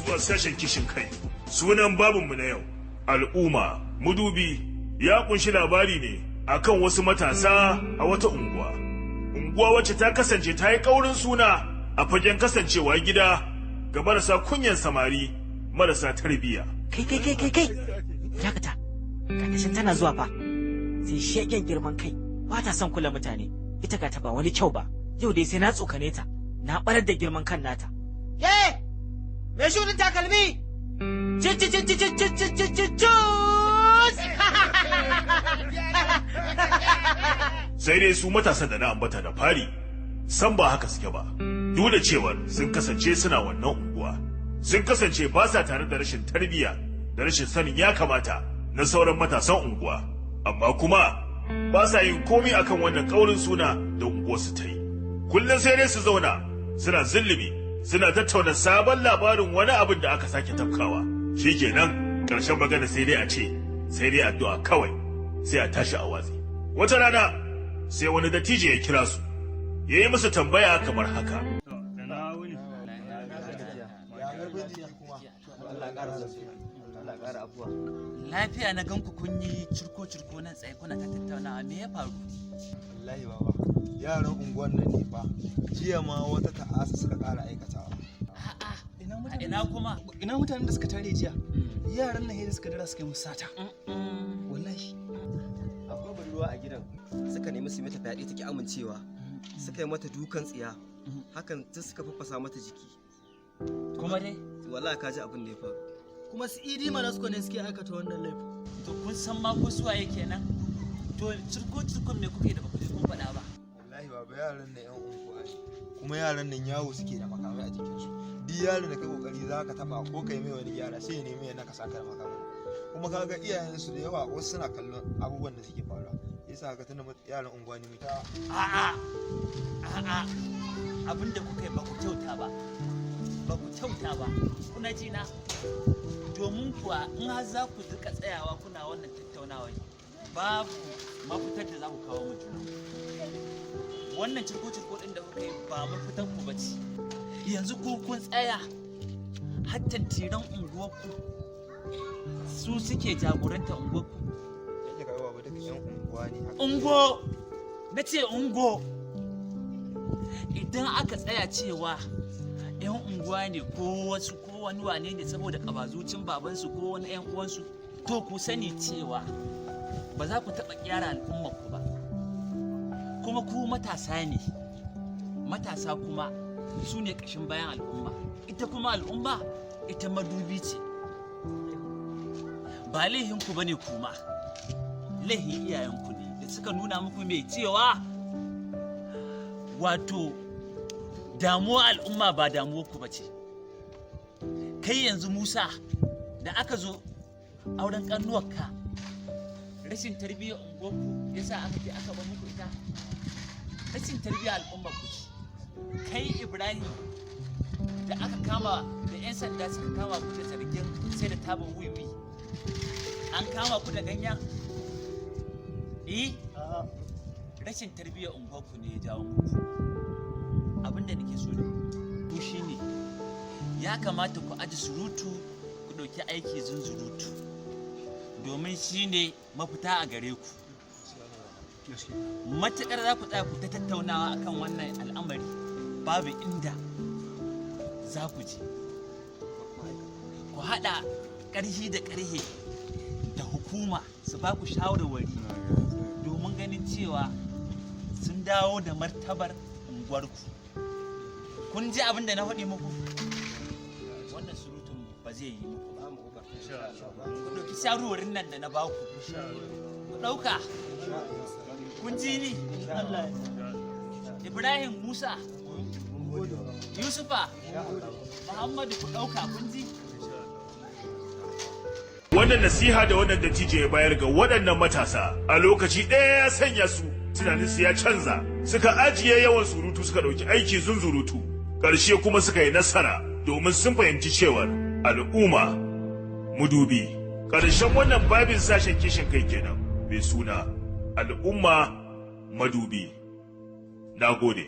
Zuwa sashen kishin kai. Sunan babinmu na yau, Al'umma Mudubi, ya kunshi labari ne akan wasu matasa a wata unguwa. Unguwa wacce ta kasance ta yi ƙaurin suna a fagen kasancewa gida ga marasa kunyan samari marasa tarbiyya. Kai kai kai kai kai, dakata, katashin tana zuwa fa. Sai shegen girman kai, ba ta son kula mutane, ita ga ta ba wani kyau ba. Yau dai sai na tsokane ta, na barar da girman kan nata. Ke! Me shuɗin takalmi! Ci ci ci ci ci ci ci ci ci cus! Sai dai su matasan da na ambata da fari, san ba haka suke ba. Duk da cewar sun kasance suna wannan unguwa, sun kasance ba sa tare da rashin tarbiyya da rashin sanin ya kamata na sauran matasan unguwa, amma kuma ba sa yin komai akan wannan ƙaurin suna da unguwarsu ta yi. Kullum sai dai su zauna suna zulumi, suna tattauna sabon labarin wani abin da aka sake tafkawa. Shikenan ƙarshen magana sai dai a ce sai dai addu'a kawai, sai a tashi a watsi. Wata rana sai wani dattijo ya kira su, ya yi musu tambaya kamar haka. Lafiya na ganku kun yi cirko-cirko nan tsaye kuna ta tattaunawa, me ya faru? Wallahi baba, yaran unguwar nan ne fa jiya ma wata ta'asa suka ƙara aikatawa. A'a, ina kuma? Ina mutanen da suka tare jiya? Yaran nan da suka dara suka yi musu sata. Wallahi. Akwai budurwa a gidan, suka nemi su mata fyaɗe take amincewa. Suka yi mata dukan tsiya. Hakan ta suka faffasa mata jiki. Kuma dai? Wallahi ka ji abin da ya faru. Kuma su Idi Manasko ne suke aikata wannan laifin. To kun san ma ko suwaye kenan? To cirko-cirkon me kuke da ba ku je kun faɗa ba? Wallahi baba, yaran nan yan unguwa ne. Kuma yaran nan yawo suke da makamai a jikinsu. Duk yaron da kai kokari za ka taba ko kai mai wani gyara sai ya nemi ya naka saka da makamai. Kuma kaga iyayensu da yawa wasu suna kallon abubuwan da suke faruwa. Yasa haka tunda yaran unguwa ne muke. A'a, a'a, abin da kuka yi ba ku kyauta ba. Ba ku kyauta ba. Kuna ji na? Domin kuwa in har za ku rika tsayawa kuna wannan tattaunawa, babu mafitar da za ku kawo mu juna. Wannan cirko-cirko ɗin da kuka yi ba mafitar ku bace. Yanzu ku kun tsaya har tantiran unguwarku su suke jagoranta unguwarku. Yake kaga baba duka yan unguwa ne haka. Ungo! Na ce ungo! Idan aka tsaya cewa 'yan unguwa ne ko wasu ko wani wane ne saboda ƙabazucin babansu ko wani 'yan uwansu, to ku sani cewa ba za ku taɓa gyara al'ummarku ba. Kuma ku matasa ne, matasa kuma su ne ƙashin bayan al'umma. Ita kuma al'umma ita madubi ce. Ba laihinku ba ne kuma, laihin iyayenku ne da suka nuna muku mai cewa wato damuwa al'umma ba damuwarku ba ce. Kai yanzu Musa da aka zo auren ƙannuwarka, rashin tarbiyyar unguwarku ya sa aka je aka bar muku ita. Rashin tarbiyyar al'ummar ku ce. Kai Ibrahim da aka kama da 'yan sanda suka kama ku da zargin sai da tabar wiwi, an kama ku da ganyen? Eh, rashin tarbiyyar unguwarku ne ya jawo muku. Abinda nake so da ku shine ya kamata ku aji surutu, ku ɗauki aiki zunzurutu, domin shine mafita a gare ku. Matuƙar za ku tsaya ku ta tattaunawa akan wannan al'amari, babu inda za ku je. Ku haɗa ƙarfi da ƙarhe da hukuma su ba ku shawarwari domin ganin cewa sun dawo da martabar unguwarku. Kun ji abin da na faɗi muku? Wannan surutun ba zai yi muku ba. Ku ɗauki shawarwarin nan da na ba ku. Ku ɗauka. Kun ji ni? Ibrahim, Musa, Yusufa, Muhammadu, ku ɗauka, kun ji? Wannan nasiha da wannan dattijo ya bayar ga waɗannan matasa a lokaci ɗaya ya sanya su tunaninsu ya canza, suka ajiye yawan surutu suka ɗauki aiki zunzurutu. Ƙarshe kuma suka yi nasara domin sun fahimci cewar al'umma mudubi. Ƙarshen wannan babin sashen kishin kai kenan mai suna Al'umma Madubi. Na gode.